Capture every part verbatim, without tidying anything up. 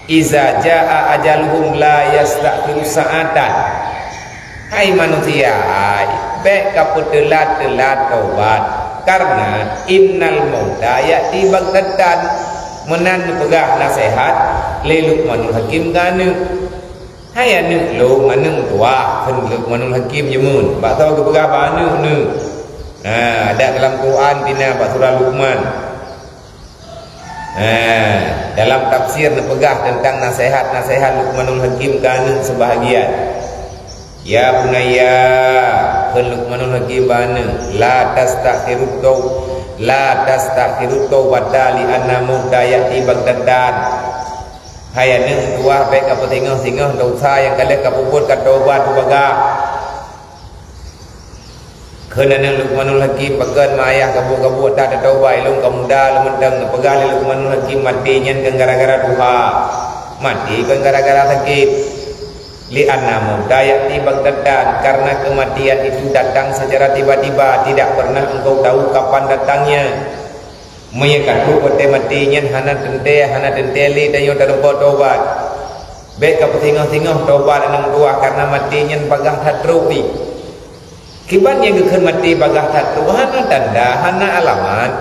"Iza jaa ajaluhum la yastakhiru sa'atan." Hai manusia, hai, bék ka peuteulat-teulat taubat, karna innal mauta ya'ti baghtatan. Meunan neupeugah naseuhat lé Luqmanul Hakim keu aneuk. "Hai aneuk lôn, aneuk tuha," kheun Luqmanul Hakim jimeuet. Bak soe geupeugah bak aneuk neuh? Ha, adak dalam Quran pih na bak surah Luqman. Ha, dalam tafsir neupeugah teuntang naseuhat-naseuhat Luqmanul Hakim keu aneuk seubahagian. "Ya bunayya," kheun Luqmanul Hakim bak aneuk, "la tastakhirut tau-, la tastakhirut taubata li anna mauta ya'ti baghtatan." Hai aneuk tuha, bék ka peusingoh-singoh desya nyang ka lheueh ka peubuet, ka taubat beubagaih. Kheun aneuk Luqmanul Hakim, "Pakon ma ayah ka buet-ka buet that tataubat, ilôn ka muda lôn mantong." Neupeugah lé Luqmanul Hakim, "Maté nyan kon gara-gara tuha. Maté kon gara-gara sakét. Li anna mauta ya'ti baghtatan, karna kematian itu datang secara tiba-tiba, tidak pernah engkau tahu kapan datangnya." Meunyoe ka trok watée maté nyan hana teuntée, hana teuntée lé tanyoe tareumpok taubat. Bék ka peusingoh-singoh taubat aneuk tuha, karna maté nyan bagaih that trok jih. Kiban nyang geukheun maté bagaih that trok, hana tanda, hana alamat.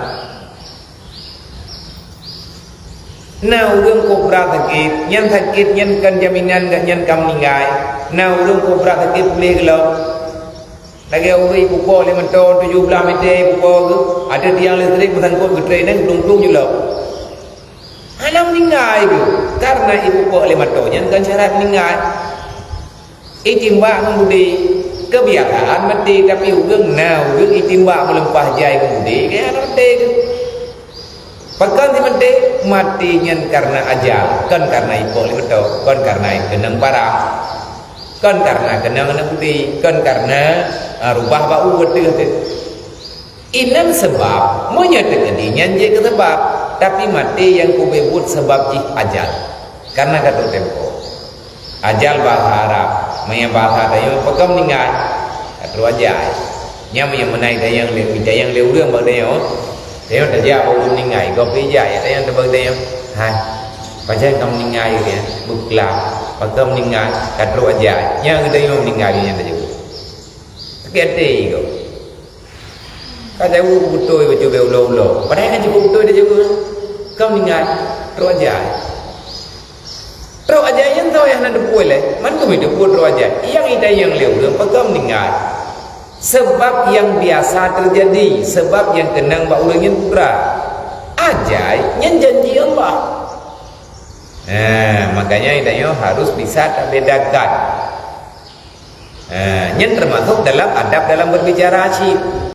Na ureuëng kobra sakét, nyan sakét nyan kon jaminan gobnyan ka meuninggai. Na ureuëng kobra sakét puléh gohlom. Lagée ureuëng ipupok lé mantong tujoh blaih mètè ipupok geuh, ateueh tiang listrik meusangkot geutrek nyan, glung-glung ju lom. Hana meuninggai geuh, karna ipupok lé mantong nyan kon syarat meuninggai. Itimbak ngon budi, keubiasaan maté, tapi ureuëng na ureuëng itimbak meuleumpah jai ngon budi, kaya hana maté geuh. Pakon si maté? Maté nyan karna ajal, kon karna ipok lé mantong, kon karna keunong parah, kon karna keunong aneuk budi, kon karna, ah, rubah bak u ateueh teuh. Inan seubab, meunyoe teukeudi nyan jeuet keu seubab, tapi maté nyang keubeubeuet seubab jih ajal, karna ka trok tempo. Ajal bahasa Arab, meunyoe bahasa tanyoe, pakon meuninggai? Ka trok ajai. Nyan meunyoe meunan tanyong lé, tanyong lé ureuëng bak tanyoe, tanyoe tajak bak ureuëng meuninggai, gob ijak, ya, tanyong teubang tanyoe, "Hai, pajan ka meuninggai nyan?" Beuklam, "Pakon meuninggai?" "Ka trok ajai." Nyan geutanyoe meuninggai nyan tajaweueb. Sakét até gob. Ka jaweueb beutôi bacut bèk ulo-ulo. Padahai kan cukup beutôi tajaweueb. Ka meuninggai, trok ajai. Trok ajai nyan soe nyang hana teupeu lé? Mandum teupeu trok ajai. Nyang itanyong lé ureuëng, pakon meuninggai? Seubab nyang biasa teujadi, seubab nyang keunong bak ureuëng nyan peue? Ajai, nyan janji Allah. Nah, makanya tanyoe harus bisa tabedakan. Ha, nyan teumasok dalam adab dalam berbicara cit.